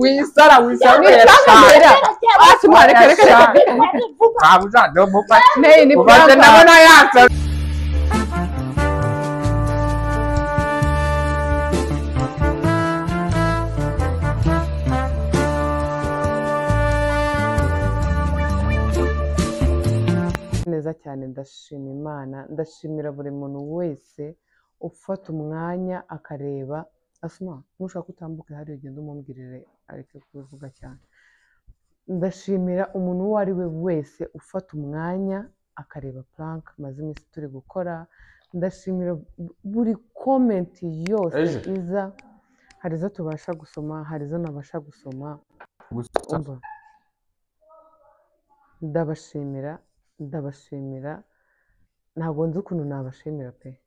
Wisara wisara. Asuma reka reka reka. Nei ni prank. Ndabona yasa. Neza cyane, ndashima Imana, ndashimira buri muntu wese ufata umwanya akareba. Asuma nushaka utambuke hariya ugende umumbwirire areke kubivuga cyane. Ndashimira umuntu uwo ari we wese ufata umwanya akareba prank maze iminsi turi gukora. Ndashimira buri comment yose iza, hari izo tubasha gusoma, hari izo nabasha gusoma. Ndabashimira, ndabashimira, ntabwo nzi ukuntu nabashimira pe.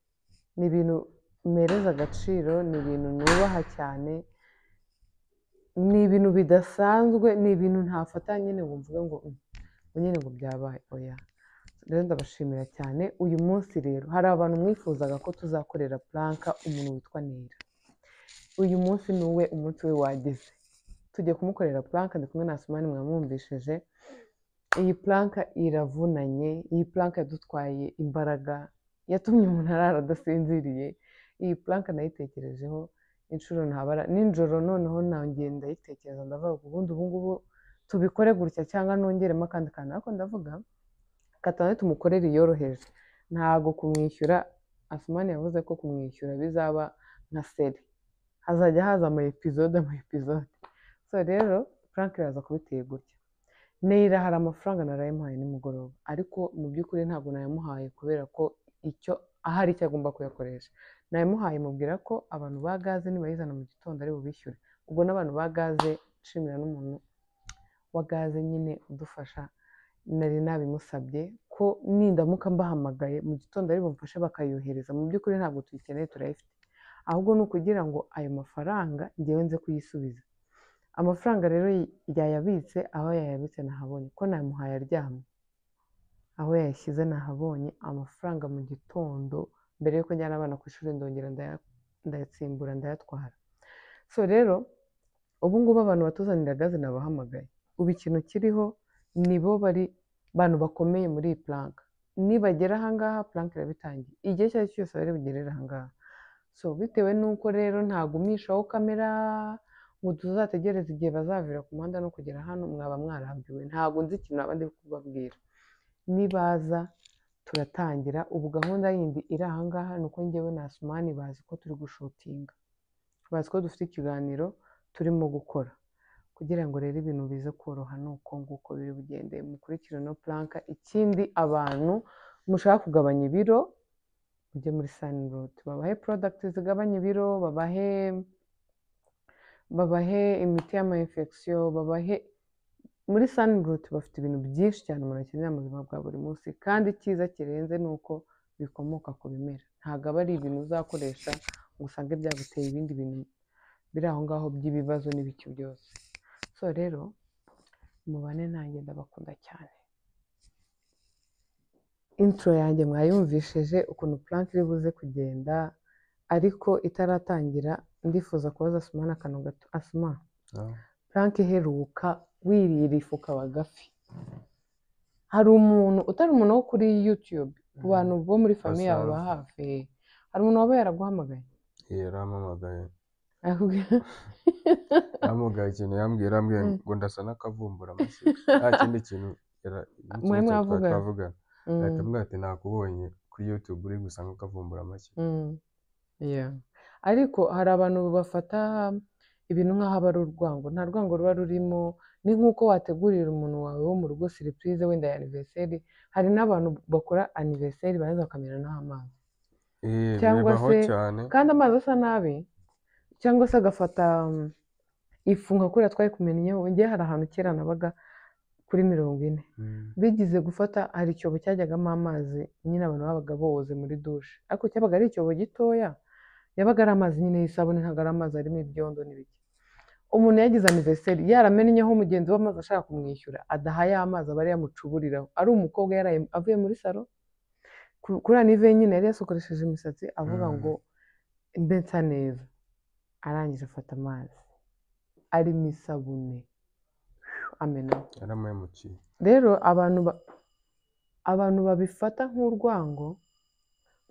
Ni ibintu mpereza agaciro, ni ibintu nubaha cyane, ni ibintu bidasanzwe, ni ibintu ntafata nyine ngo mvuge ngo nyine ngo byabaye, oya. Rero ndabashimira cyane. Uyu munsi rero hari abantu mwifuzaga ko tuzakorera prank umuntu witwa Nera. Uyu munsi ni uwe, umunsi we wageze. Tugiye kumukorera prank, ndi kumwe na Asumani, mwamwumvishije. Iyi prank iravunanye, iyi prank yadutwaye imbaraga, yatumye umuntu arara adasinziriye. Iyi prank nayitekerejeho inshuro ntabara, nijoro noneho nongeye ndayitekereza, ndavuga ubundi ubu ngubu tubikore gutya cyangwa nongeremo akandi kantu, ariko ndavuga katane tumukorere iyoroheje. Ntago kumwishyura, Asumani yavuze ko kumwishyura bizaba nka seri, hazajya haza ama episode ama episode. So rero prank iraza kubiteye gutya. Neira hari amafaranga narayamuhaye nimugoroba, ariko mu by'ukuri ntabwo nayamuhaye kubera ko icyo ahari icyo agomba kuyakoresha. Nayamuhaye mubwira ko abantu ba gaze nibayizana mu gitondo ari bubishyure. Ubwo n'abantu ba gaze, nshimira n'umuntu wa gaze nyine udufasha, nari nabimusabye ko nindamuka mbahamagaye mu gitondo ari bumfashe bakayohereza. Mu by'ukuri ntabwo tuyikeneye, turayifite, ahubwo ni ukugira ngo ayo mafaranga ngewe nze kuyisubiza. Amafaranga rero yayabitse, aho yayabitse nahabonye, ko namuhaye aryamye, aho yayashyize nahabonye. Amafaranga mu gitondo mbere yuko njyana abana ku ishuri ndongera ndayatsimbura ndayatwara. So rero ubu ngubu abantu batuzanira gaze nabahamagaye. Ubu ikintu kiriho nibo bari bantu bakomeye muri iyi prank. Nibagera ahangaha prank irabitangiye, igihe icyo ari cyo cyose bari bugerere ahangaha. So bitewe n'uko rero ntagumishaho kamera ngo tuzategereze igihe bazavira ku muhanda no kugera hano, mwaba mwarambiwe. Ntabwo nzi ikintu naba ndi kubabwira. Nibaza turatangira. Ubu gahunda yindi iri ahangaha ni uko njyewe na Asumani bazi ko turi gushutinga, bazi ko dufite ikiganiro turimo gukora, kugira ngo rero ibintu bize koroha. Ni uko nguko biri bugende, mukurikire no prank. Ikindi abantu mushaka kugabanya ibiro mujye muri Sunroot, babahe product zigabanya ibiro, babahe imiti y'ama infection, babahe muri Sunroot bafite ibintu byinshi cyane umuntu akenera mu buzima bwa buri munsi. Kandi icyiza kirenze ni uko bikomoka ku bimera, ntabwo aba ari ibintu uzakoresha ngo usange byaguteye ibindi bintu biri aho ngaho by'ibibazo n'ibiki byose. So rero mubane nanjye, ndabakunda cyane. Intro yanjye mwayumvishije ukuntu prank iri buze kugenda, ariko itaratangira ndifuza kubaza Asumani akantu gato. Asuma, prank iheruka wirira ifu ukaba gafi, hari umuntu utari umuntu wo kuri YouTube, ku bantu bo muri famiye yawe ba hafi, hari umuntu waba yaraguhamagaye? Yarampamagaye, yampamagaye, ikintu yambwiye ngo ndasa n'akavumbura amashyi, nta kindi kintu twavugana. Ahita ambwira ati nakubonye kuri YouTube uri gusa nk'akavumbura amashyi. Ariko hari abantu bafata ibintu nk'aho aba ari urwango. Nta rwango ruba rurimo, ni nk'uko wategurira umuntu wawe wo mu rugo surprise wenda ya anniversaire. Hari n'abantu bakora anniversaire barangiza bakamenaho amazi, cyangwa se kandi amazi asa nabi, cyangwa se agafata ifu nka kuriya twari kumennyeho. Njye hari ahantu kera nabaga kuri 40, bigize gufata, hari icyobo cyajyagamo amazi nyine abantu babaga boze muri dushe, ariko cyabaga ari icyobo gitoya, yabaga ari amazi nyine y'isabune, ntabwo ari amazi arimo ibyondo n'ibiki. Umuntu yagize anniversaire yaramennyeho mugenzi we amazi ashaka kumwishyura, adaha ya mazi aba yamucuburiraho. Ari umukobwa yaraye avuye muri salo kuri anive nyine yari yasokoresheje imisatsi avuga ngo mbe nsa neza, arangije afata amazi arimo isabune amena. Yaramuhemukiye. Rero abantu babifata nk'urwango,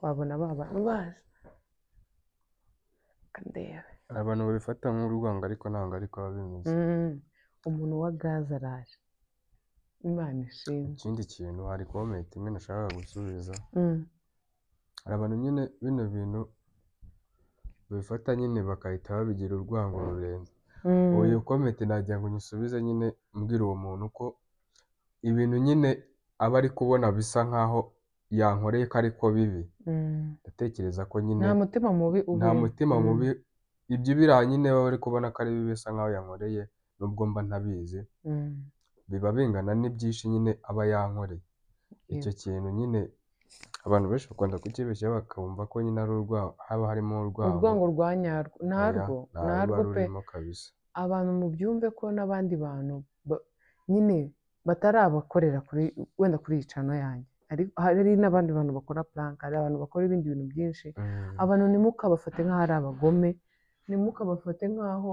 wabona ba bantu baje kandebe. Abantu babifata nk'urwango ariko ntabwo ariko biba bimeze. Umuntu wa gaze araje, Imana ishimwe. Ikindi kintu, hari comment imwe nashakaga gusubiza. Hari abantu nyine bino bintu babifata nyine bagahita babigira urwango rurenze. Uyu comment nagira ngo nyisubize nyine mbwira uwo muntu ko ibintu nyine aba ari kubona bisa nkaho yankoreye ko ariko bibi. Ndatekereza ko nyine nta mutima mubi nta ubirimo. mutima mubi, ibyo biriya nyine baba bari kubona ko ari bibi bisa nkaho yankoreye, nubwo mba ntabizi, biba bingana n'ibyinshi nyine aba yankoreye. Icyo kintu nyine abantu benshi bakunda kukibeshyaho bakumva ko nyine ari urwango, haba harimo urwango. Urwango rwa nyarwo ntarwo, Oya, ntarwo ntarwo pe. rurimo kabisa. Abantu mubyumve ko n'abandi bantu nyine batarabakorera kuri wenda kuri iyi channel yanjye, hari n'abandi bantu bakora prank, hari abantu bakora ibindi bintu byinshi. Abantu ntimukabafate nk'aho ari abagome, ntimukabafate nk'aho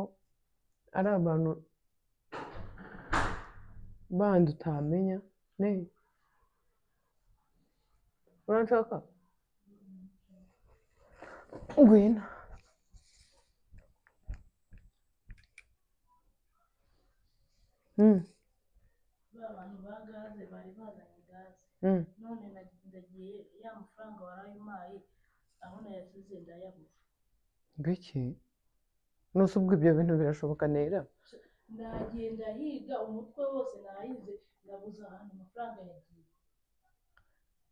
ari abantu bandi utamenya. Ne uranshaka ngwino. Ba bantu ba gaze bari bazanye gaze, none ndagiye ya mafaranga warayimpaye aho nayasize ndayabura. Ngwiki nose ubwo ibyo bintu birashoboka nera? Ndagenda higa umutwe wose nahize, ndabuze ahantu amafaranga yagiye.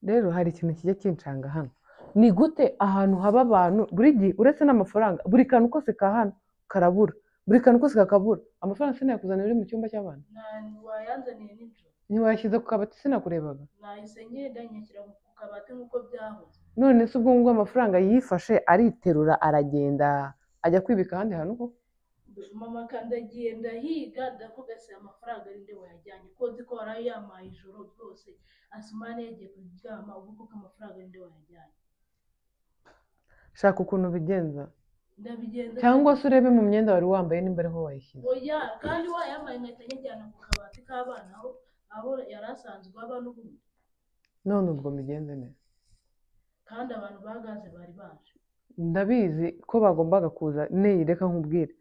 Rero hari ikintu kijya kincanga hano, ni gute ahantu haba abantu buri gihe uretse n'amafaranga, buri kantu kose ka hano karabura, buri kantu kose kakabura. Amafaranga sinayakuzanira uri mu cyumba cy'abantu, wayanzaniye nijoro, ntiwayashyize ku kabati, sinakurebaga. Nahise ngenda nyashyira ku kabati nk'uko byahoze. None se ubwo ngubwo amafaranga yifashe ariterura aragenda ajya kwibika ahandi hantu koko? Mama kandagiye ndahiga ndavuga se amafaranga ari nde wayajyanye, ko nzi ko warayampaye ijoro ryose, Asumani yagiye kuryama, ubu koko amafaranga ari nde wayajyanye? Shaka ukuntu ubigenza, ndabigenza cyangwa se urebe mu myenda wari wambaye nimba ariho wayishyize. Oya, kandi wayampaye nkahita nyajyana ku kabati k'abana aho yari asanzwe aba n'ubundi. None ubwo migenze neza. Kandi abantu ba gaze bari baje. Ndabizi ko bagombaga kuza. Neyi reka nkubwire,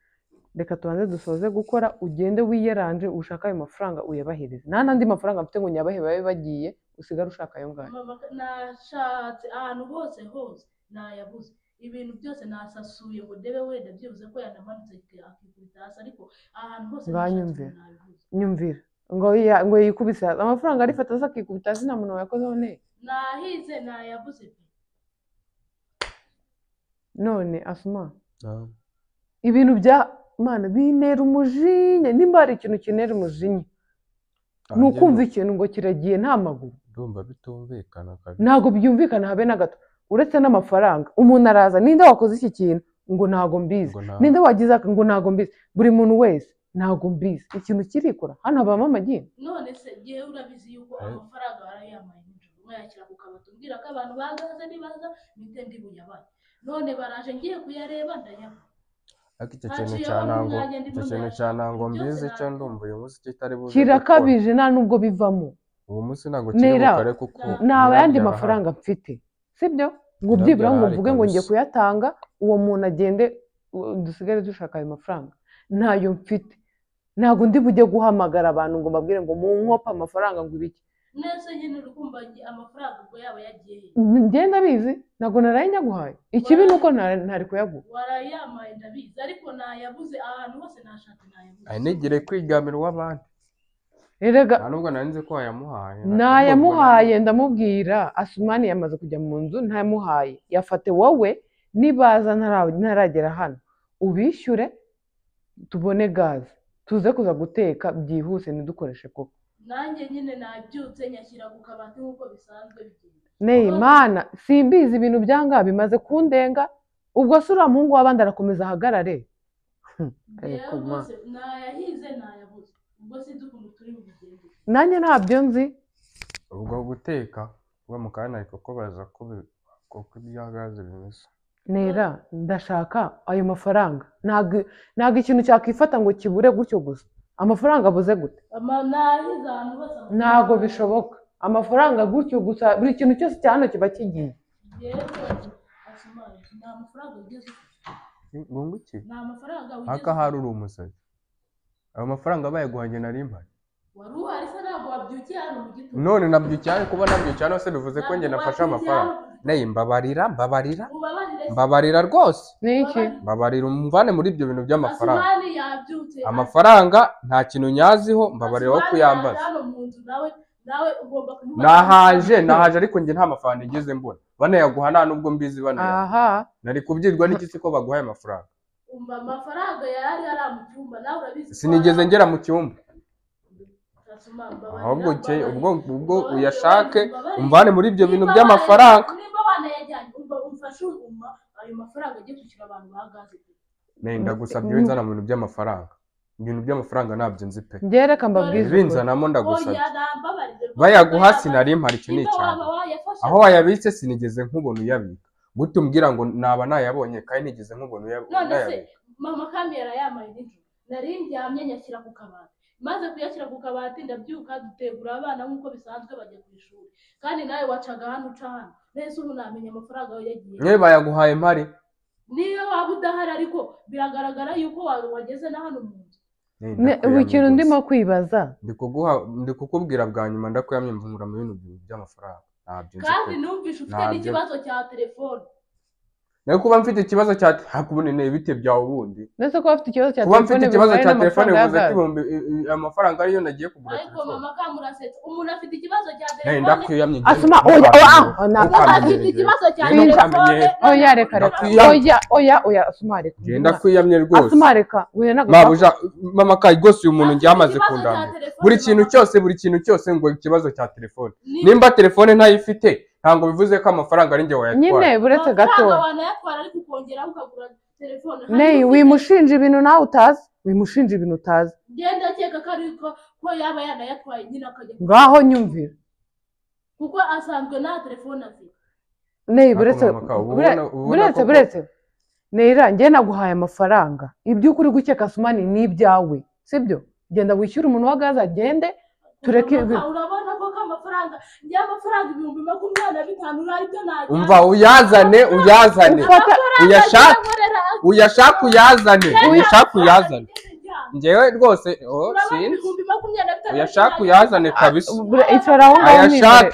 reka tubanze dusoze gukora, ugende wiyeranje ushake ayo mafaranga uyabahereze. Nta n'andi mafaranga mfite ngo nyabahe babe bagiye, usigare ushaka ayo ngayo. Mama, nashatse ahantu hose hose nayabuze, ibintu byose nasasuye ngo ndebe wenda byibuze ko yanamanutse akikubita hasi, ariko ahantu hose nashatse Nganyumvira. nabibuze. Nyumvira ngo yikubise hasi, amafaranga arifata se akikubita hasi, nta muntu wayakozeho ne. Nahize nayabuze pe. None Asuma, ibintu bya Mana bintera umujinya, nimba hari ikintu kintera umujinya ni ukumva ikintu ngo kiragiye nta maguru. Ndumva bitumvikana kabisa. Ntabwo byumvikana habe na gato. Uretse n'amafaranga, umuntu araza, ninde wakoze iki kintu ngo ntago mbizi, ninde wagize aka ngo ntago mbizi, buri muntu wese ntago mbizi. Ikintu kirikora hano habamo amagini. None se gihe urabizi yuko amafaranga warayampaye nijoro mwayashyira ku kabati, umbwira ko abantu bagaze nibaza mpite ndi buyabahe, none baraje ngiye kuyareba ndayabura. Ariko icyo kintu cya ntango, icyo kintu cya ntango mbizi cyo ndumva uyu munsi kitari buze. Kirakabije, nta nubwo bivamo. Uwo munsi ntabwo kiri bukore kuko nta yandi mafaranga mfite, sibyo? Ngo byibura ngo mvuge ngo ngiye kuyatanga, uwo muntu agende dusigare dushaka ayo mafaranga, ntayo mfite. Ntabwo ndi bujye guhamagara abantu ngo mbabwire ngo munkope amafaranga ngo ibiki. Nese nyine urukumva amafaranga ubwo yaba yagiye he? Ngenda abizi, ntabwo naraye nyaguhaye. Ikibi ni uko ntari kuyaguha. Warayamaye ndabizi, ariko nayabuze ahantu hose nashatse nayabuze. Nigire kwigamira uw'abandi. Erega nta nubwo nari nzi ko wayamuhaye. Nayamuhaye ndamubwira, Asumani yamaze kujya mu nzu ntayamuhaye. Yafate wowe nibaza ntaragera hano ubishyure tubone gaze tuze kuza guteka byihuse ntidukoreshe koko. Nanjye nyine nabyutse nyashyira ku kabati nk'uko bisanzwe bigenda. Neyi Mana, simbizi ibintu byanga bimaze kundenga. Ubwo se uriya muhungu w'abandi arakomeza ahagarare? Nayahize nayabuze, ubwo sinzi ukuntu turi bubigende. Nanjye ntabyo nzi. Ubwo guteka ubwo mu kanya ariko ko baza ko ibya gaze bimeze. Nera ndashaka ayo mafaranga. Ntabwo ikintu cyakifata ngo kibure gutyo gusa. Amafaranga abuze gute? Ntabwo bishoboka. Amafaranga gutyo gusa buri kintu cyose cya hano kiba kigiye. Haka hari uri umusazi. Ayo mafaranga bayaguhanye nari mpari. None nabyukiye kuba nabyukiye hano se bivuze ko njye nafashe amafaranga. Naye mbabarira mbabarira mbabarira rwose. Niki? Mbabarira umvane muri ibyo bintu by'amafaranga. Amafaranga nta kintu nyaziho, mbabarira wo kuyambaza. Nahaje ariko njye nta mafaranga nigeze mbona. Banayaguha nta nubwo mbizi banayaguha. Aha. Nari kubyirwa n'iki se ko baguhaye amafaranga? Umva amafaranga yarari ari mu cyumba nawe urabizi. Sinigeze ngera mu cyumba. Ahubwo ubwo uyashake umvane muri ibyo bintu by'amafaranga. Nimba banayajyanye umva umfashe umva ayo mafaranga agiye kwishyura abantu bahagaze. Nenda gusabye winzana mu bintu by'amafaranga. Ibintu by'amafaranga ntabyo nzi pe. Njye reka mbabwize. Binzanamo ndagusabye. Bayaguha sinari mpari icyo ni icyaha. Aho wayabitse sinigeze nkubona uyabika. Gute umbwira ngo naba nayabonye kandi nigeze nkubona uyabika. None se mama kamera yamaye nijoro. Nari ndyamye nyashyira ku kabati. Maze kuyashyira ku kabati ndabyuka dutegura abana nk'uko bisanzwe bajya ku ishuri. Kandi nawe wacaga hano uca hano. Nese ubu namenya amafaranga aho yagiye. Mwe bayaguhaye mpari. Niyo waba udahari ariko biragaragara yuko wageze na hano mu nzu. Ubu ikintu ndimo kwibaza. Ndi kukubwira bwa nyuma ndakuyamye mvungura mu bintu by'amafaranga. Ntabyo nzi. Kandi numvishe ufite n'ikibazo cya telefone. Nayo kuba mfite ikibazo cya hakubone ne bite byawe ubundi. Nese kuba mfite ikibazo cya telefone. Kuba mfite ikibazo cya telefone bivuze ko ibihumbi amafaranga ariyo nagiye kugura telefone. Ariko mama kamurasetse umuntu afite ikibazo cya telefone. Ndakwiyamye. Asuma oya afite ikibazo cya telefone. Oya reka reka. Oya oya oya asuma reka. Ngenda kwiyamye rwose. Asuma reka. Oya nago. Mabuja mama kai rwose uyu muntu ngiye amaze kundambira. Buri kintu cyose ngo ikibazo cya telefone. Nimba telefone ntayifite ntabwo bivuze ko amafaranga ari njye wayatwara. Nyine buretse gato. Wanayatwara ariko ukongera ukagura telefone. Nei wimushinja ibintu nawe utazi. Wimushinja ibintu utazi. Ngenda akeka ko ariko ko yaba yanayatwaye nyine akajya. Ngaho nyumvira. Kuko asanzwe nta telefone afite. Nei buretse Neira njye naguhaye amafaranga. Ibyo ukuri gukeka Sumani ni ibyawe. Sibyo? Genda wishyura umuntu wa gaza agende. Tureke urabona ko amafaranga njye amafaranga 25,000 uri aribyo najya. Umva uyazane uyashaka uyazane uyashaka uyazane. Njyewe rwose sinzi uyashaka uyazane kabisa. Icaraho ngaho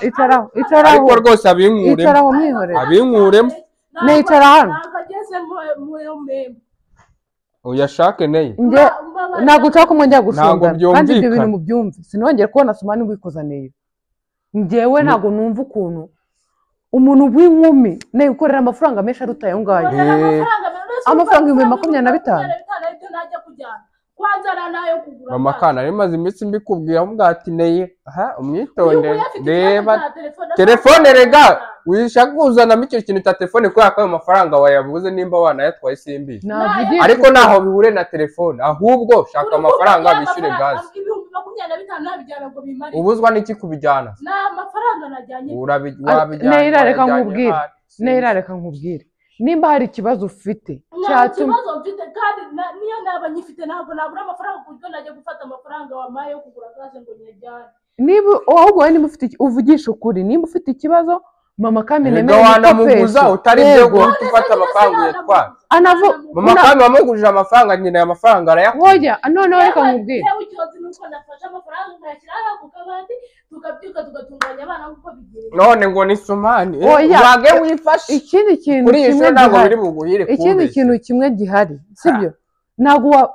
icaraho ariko rwose abinkuremo. Icaraho mwihorere. Abinkuremo. Ne icara hano. Uyashake neye. Nge ntabwo ushaka ko mwongera gusundana kandi ibyo bintu mubyumve. Sinongeye kubona Sumani wikoza Nera. Njyewe ntabwo numva ukuntu umuntu w'inkumi nayo ukorera amafaranga menshi aruta ayo ngayo. Amafaranga 25,000. Mama kana nari maze iminsi mbikubwira mvuga ati Neye aha umwitonde reba telefone rega wishaka kuzanamo icyo kintu cya telefone kubera ko ayo mafaranga wayabuze nimba wanayatwaye simbi. Ariko naho bihure na telefone ahubwo shaka amafaranga bishyure gaze. 25,000 nabijyana ngo bimare. Ubuzwa n'iki kubijyana? Na amafaranga najyanye. Urabijyana. Neira reka nkubwire. Neira reka nkubwire. Nimba hari ikibazo ufite cyatuma ikibazo mfite kandi niyo naba nyifite ntabwo nabura amafaranga kuburyo najya gufata amafaranga wamaye yo kugura gaze ngo nyajyane. Niba ahubwo wowe nimba ufite uvugisha ukuri nimba ufite ikibazo mama Kami nemera wanamuguza utari byo guhita ufata amafaranga uyatwara. Mama Kami wamugurije amafaranga nyina aya mafaranga arayakura. Oya noneho reka nkubwire. Yewe ikibazo nuko nafashe amafaranga nkayashyira ku kabati tukabyuka tugatunganya abana nkuko bigenda. None ngo ni Sumani. Wage wifashe. Ikindi kintu kimwe ntabwo biri buguhire kumbe. Ikindi kintu kimwe gihari sibyo? Ntabwo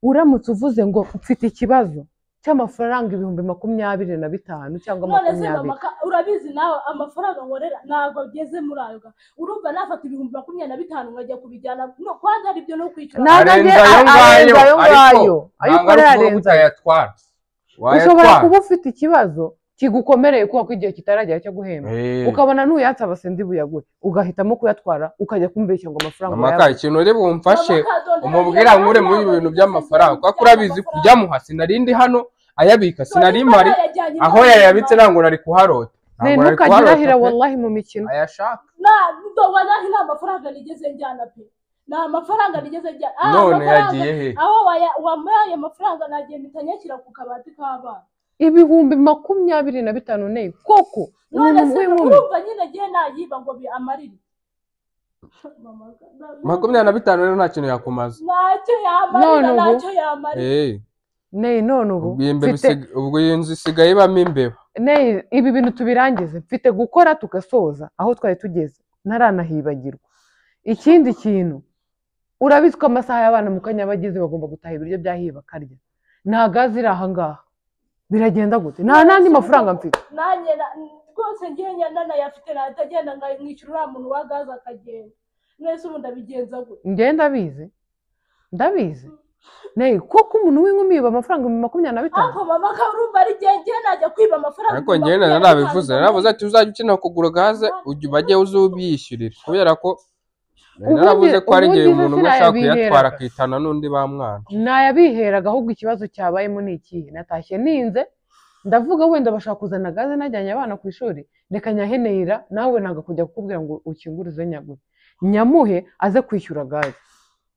uramutse uvuze ngo mfite ikibazo cy'amafaranga 25,000 cyangwa 20. Urabizi nawe amafaranga nkorera ntabwo ageze muri ayo. Urumva nafata 25,000 nkajya kubijyana no kwanza ari byo no kwishyura. Arenza ayo ngayo. Ayo ukorera arenza. Ushobora kuba ufite ikibazo kigukomereye kuko igihe kitaragera cyo guhemba ukabona nuyansaba sindi buyaguhe ugahitamo kuyatwara ukajya kumbeshya ngo amafaranga yawe. Mama ikintu uri bumfashe umubwira nkure muri ibintu by'amafaranga kuko urabizi kujyamuha sinarindi hano ayabika sinari mpari aho yayabitse ntabwo nari kuharota. Ntukajye urahira wallahi mu mikino. Ayashaka. Wallahi nta mafaranga nigeze njyana pe. Nta mafaranga nigeze njyana. None yagiye he? Aho wampaye amafaranga nagiye mpita nyashyira ku kabati k'abana. 25,000 ne koko. None se urumva nyine gihe nayiba ngo bi amarire. 25 rero nta kintu yakumaza. Ntacyo yamarira, ntacyo yamarira. Ne none ubu ubwo iyo nzu isigaye ibamo imbeba. Ne ibi bintu tubirangize, mfite gukora tugasoza aho twari tugeze ntaranahibagirwa. Ikindi kintu urabizi ko amasaha y'abana mu kanya bageze bagomba gutaha ibiryo byahiye bakarya. Nta gazi iri aha ngaha. Biragenda gute? Nta nandi mafaranga mfite. Nanjye rwose ngiye ndanayafite natagenda ngishyura uriya muntu wa gazi akagenda. Mwese ubu ndabigenza gute? Njye ndabizi. Ndabizi. Ne koko umuntu w'inkumi yiba amafaranga 25. Ako mama karumva ari ngiye najya kwiba amafaranga. Ariko ngiye narabivuze, naravuze ati uzajya ukenera kugura gaze ujye bajye uzubishyurira kubera ko naravuze ko ari igihe umuntu umwe ashaka kuyatwara akitana n'undi ba mwana. Nayabiheraga ahubwo ikibazo cyabayemo ni ikihe? Natashye ninze ndavuga wenda bashaka kuzana gaze najyanye abana ku ishuri, reka nyahenera nawe nanga kujya kukubwira ngo ukingurize nyagure. Nyamuhe aze kwishyura gaze.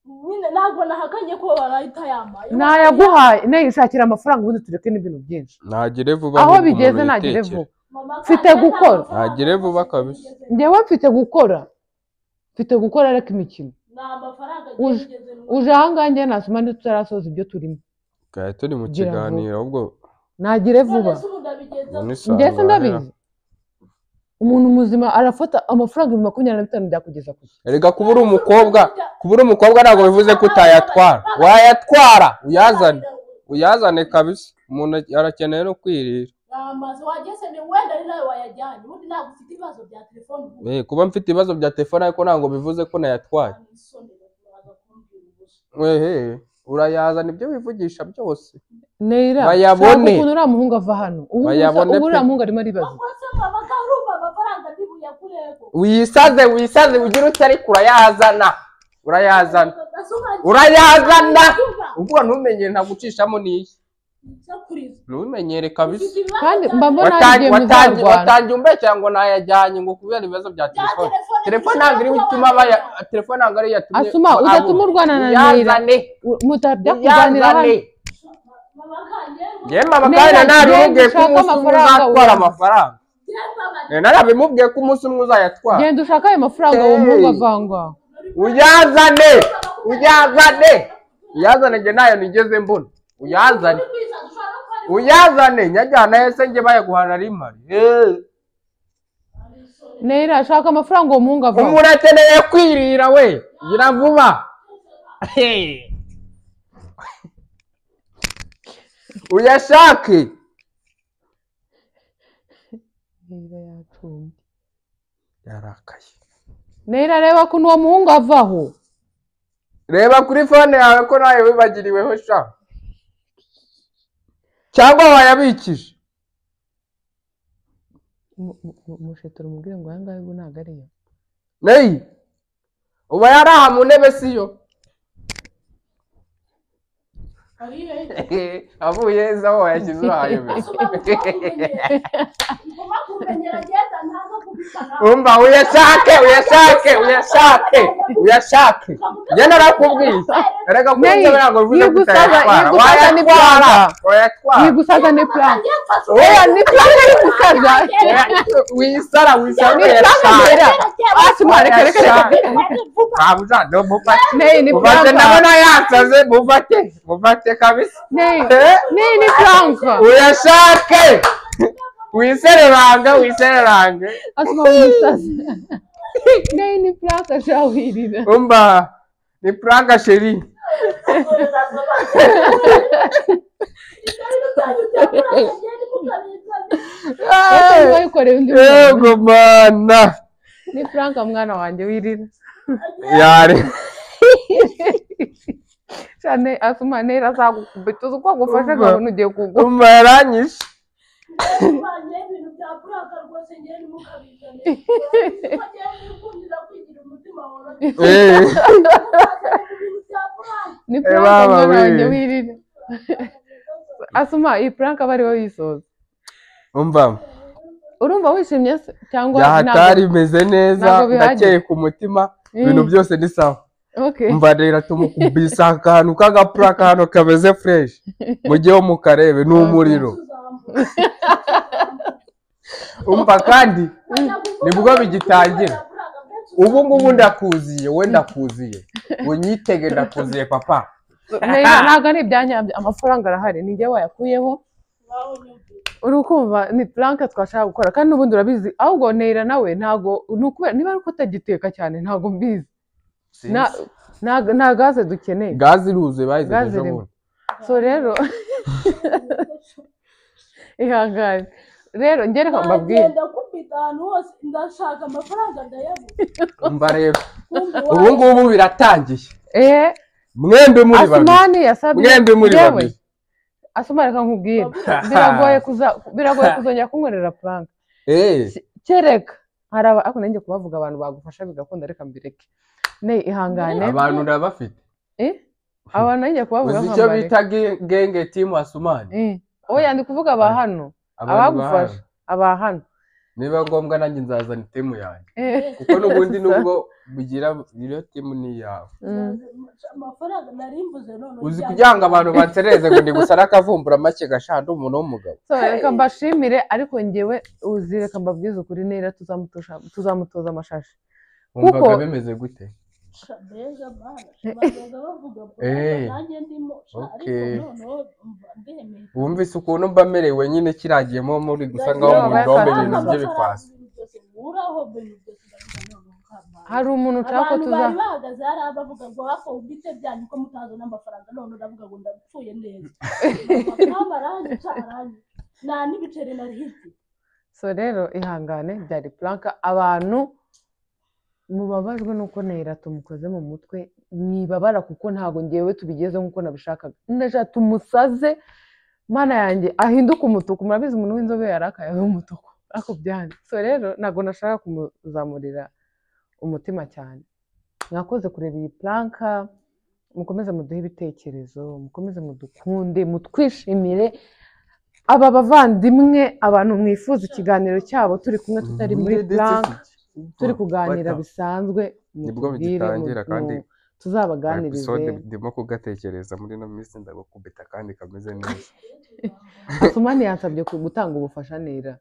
Nyine ntabwo nahakanye ko barahita yambaye. Nayaguhaye nayishakira amafaranga ubundi tureke n'ibintu byinshi. Nagire vuba aho bigeze, nagire vuba. Mfite gukora. Nagire vuba kabisa. Njyewe mfite gukora. Mfite gukora ariko imikino. Uje aha ngaha njye nasoma ntitutarasoza ibyo turimo. Kaya turi mu kiganiro ahubwo nagire vuba. Njye se ndabizi. Umuntu muzima arafata amafaranga 25 byakugeza kuki? Erega kuba uri umukobwa, kuba uri umukobwa ntabwo bivuze ko utayatwara. Wayatwara, uyazane. Uyazane kabisa. Umuntu arakeneye no kwirira. Amazi wagese ni wenda ari nawe wayajyanye. Ubundi ntabwo ufite ibibazo bya telefone. Kuba mfite ibibazo bya telefone ariko ntabwo bivuze ko nayatwaye. Wehe, urayazana ibyo wivugisha byose. Neira, bayabone. Ukuntu uriya muhungu ava hano. Ubu uriya muhungu arimo aribaza. Wisaze, wisaze ugira utari ariko urayazana. Urayazana. Urayazana. Ubwo ntumenyere ntagucishamo niyi. Ntumenyere kabisa. Kandi mbabona ari muzarwana. Watangiye umbeshya ngo nayajyanye ngo kubera ibibazo bya telefone. Telefone ntabwo iri gutuma baya telefone ntabwo ari yatumye. Asuma udatuma urwana na Neira. Mutabya kuganira hano. Njye mama kandi narabimubwiye ko umunsi umwe uzatwara amafaranga. Narabimubwiye ko umunsi umwe uzayatwara. Genda ushaka ayo mafaranga uwo muhungu avangwa. Uyazane, uyazane. Uyazane njye nayo nigeze mbona. Uyazane. Uyazane nyajyana ese njye bayaguhana ari mari. Neira ashaka amafaranga uwo muhungu avangwa. Umuntu akeneye kwirira we. Gira vuba. Uyashake. Neira yacumbye. Yarakaye. Neira reba ukuntu uwo muhungu avaho. Reba kuri phone yawe ko nawe wibagiriweho sha. Cyangwa wayabikije. Mushetora umubwire ngo aya ngaya ubu ntabwo ariyo. Nei. Uba yaraha mu ntebe siyo. Avuye eza aho wayashyize urahayobera. Umva uyashake, uyashake, uyashake, uyashake. Njye narakubwiye. Erega kuko ntabwo bivuze ko utayatwara. Wayatwara, wayatwara. Yigusaza ni plan. Oya ni plan ari gusaza. Wisara, wisara uyashake. Asuma reka reka reka. Kabuza no mufate. Nei ni Mufate plan. ndabona yasaze, mufate, mufate kabisa. Nei, nei ni plan. Uyashake. Wisererange, wisererange. Asuma wisaza. Nei ni plan ashawirira. Umva, ni prank sheri. Yego mana. Ni prank mwana wanjye wirira. Yari. Cyane Asuma Neira azagukubita uzi uko agufashe nkabona ugiye kugwa. Umva yaranyishe. Ni prank mwana wanjye wirira. Asuma iyi prank aba ari wowe uyisoza. Umva. Urumva wishimye se cyangwa Yahatari meze neza, ndakeye ku mutima, ibintu byose ni sawa. Okay. Umva rero tumukubisa akantu k'agapuraka hano kameze fresh. Mujyeho mukarebe ni umuriro. Umva kandi nibwo bigitangira. Ubu ngubu ndakuziye, we ndakuziye. Unyitege ndakuziye papa. Ntabwo ari ibyanyabyo, amafaranga arahari, ni njye wayakuyeho. Urukumva ni plank twashaka gukora kandi n'ubundi urabizi, ahubwo Neira nawe ntago nukubera niba ari utagiteka cyane ntago mbizi. Na gaze dukeneye. Gaze iruzuye bayize ejo bundi. So rero ihangane. Rero njye reka mbabwire. Ndakubita ahantu hose ndashaka amafaranga ndayabura. Umva rero ubu ngubu biratangiye. Mwembe muri babiri. Asumani yasabye. Mwembe muri babiri. Asumani reka nkubwire. Biragoye kuzongera kunkorera prank. Kereka hari ako nanjye kubavuga abantu bagufasha bigakunda, reka mbireke. Ne ihangane. Abantu ndabafite. Abantu nanjye kubavuga nkambare. Uzi icyo bita genge team Asumani? Oya ndi kuvuga aba hano. Abagufasha aba hano. Niba ngombwa nanjye nzazana team yanjye. Kuko n'ubundi nubwo bigira iyo team ni yawe. Amafaranga narimbuze none. Uzi kugira ngo abantu batereze ngo ndi gusa nakavumbura make gashanda umuntu w'umugabo. So reka mbashimire, ariko ngewe uzi reka mbabwize ukuri, Neira tuzamutoza amashashi. Kuko bimeze gute? Beza bana bavuga nanjye ndimo ariko noneho ndemeye. Wumvise ukuntu mba merewe nyine kiragiyemo muri gusa ngaho mu ndombe ibintu by'ibikwasi. Hari umuntu ushaka ko tuza abantu bahagaze hari abavuga ngo hako ubite byanyu ko mutazana amafaranga none ndavuga ngo ndapfuye neza. Nta n'ibiceri nari hiti. So rero ihangane byari planka, abantu mubabajwe nuko Neira tumukoze mu mutwe, mwibabara kuko ntago ngewe tubigeze nkuko nabishakaga. Ndaje tumusaze mana yanjye ahinduka umutuku, murabizi umuntu w'inzobe yarakaye umutuku ako byanze. So rero ntago nashaka kumuzamurira umutima cyane. Mwakoze kureba iyi planka, mukomeze muduhe ibitekerezo, mukomeze mudukunde, mutwishimire. Aba bavandimwe, abantu mwifuza ikiganiro cyabo turi kumwe tutari muri plank, turi kuganira bisanzwe, nibwo bigitangira kandi tuzabaganirize. Ndimo kugatekereza muri no minsi ndagukubita kandi kameze neza. Asumani yansabye gutanga ubufasha Neira.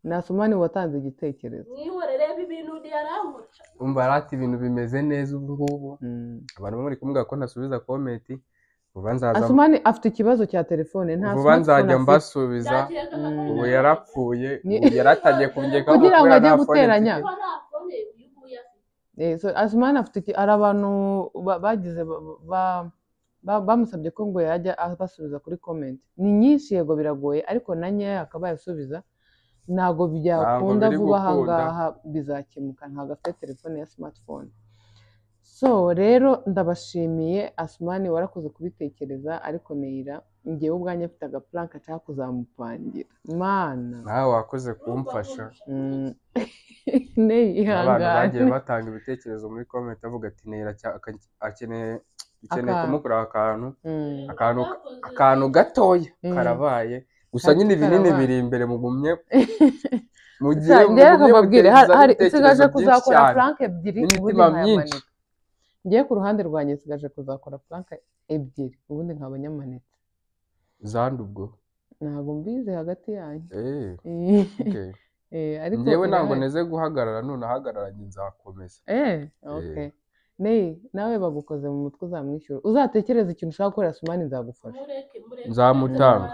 Na Asumani watanze igitekerezo. Mwihorere ibintu yaranguca. Umva rati ibintu bimeze neza ubu ngubu. Abantu bamwe bari kumbwira ko ntasubiza comment. Asumani afite ikibazo cya telefone, nta vuba nzajya mbasubiza. Ubu yarapfuye, ubu yaratangiye kungeka kugira ngo ajye guteranya. Asumani afite ari abantu bagize bamusabye ko ngo yajya abasubiza kuri comment. Ni nyinshi yego biragoye, ariko na nkeya akaba yasubiza. Ntago byakunda vuba ahangaha bizakemuka, ntago afite telefone ya smartphone. So rero ndabashimiye Asumani warakoze kubitekereza, ariko Neira ngewe ubwanjye mfite agaplanka nshaka kuzamupangira. Mana nawe wakoze kumfasha. Nei ihangane. Abantu bagiye batanga ibitekerezo muri comment avuga ati Neira akeneye kumukora akantu gatoya karabaye. Gusa nyine ibinini biri imbere mugumye mugiye mugumye hari nsigaje kuzakora plank ebyiri ubundi nkayamanitse. Ngiye ku ruhande rwanjye nsigaje kuzakora plank ebyiri ubundi nkaba nyamanitse. Zandi ubwo ntabwo mbizi hagati yanyu. Okay. Ariko ngewe ntabwo neze guhagarara, none ahagararanye nzakomeza. Okay. Nei nawe bagukoze mu mutwe uzamwishyura. Uzatekereza ikintu ushaka gukora Asumani nzagufasha. Nzamutanga.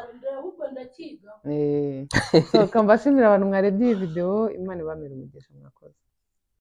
So kambashimira abantu mwarebye iyi video, Imana ibamere umugisha, mwakoze.